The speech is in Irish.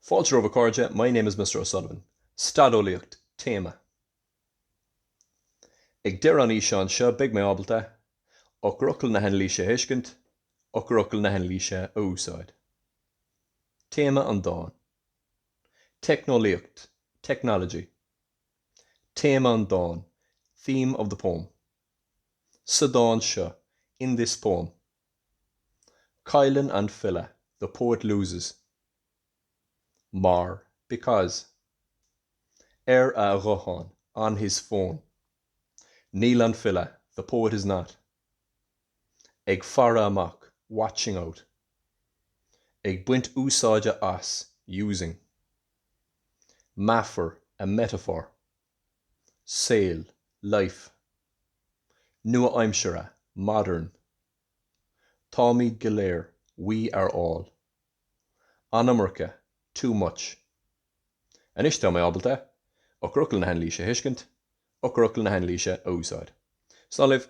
Fáilte romhaibh a chairde, my name is Mr O'Sullivan. Staideolaíocht, Téama. Ag deireadh an fhíseáin seo beidh mé ábalta, Eochairfhocail na hanailíse a thuiscint, Eochairfhocail na hanailíse a úsáid. Téama an dáin. Teicneolaíocht, Technology. Téama an dáin, Theme of the poem. Sa dán seo, In this poem. Cailleann an file, the poet loses. Mar, because. Ar a ghuthán, on his phone. Níl an file, the poet is not. Ag faire amach, watching out. Ag baint úsáide as, using. Meafar, a metaphor. Saol, life. Nua-aimseartha, modern. Táimid go léir, we are all. An iomarca, too much. Anois tá mé ábalta, Eochairfhocail na hanailíse a thuiscint, Eochairfhocail na hanailíse a úsáid. Slán libh!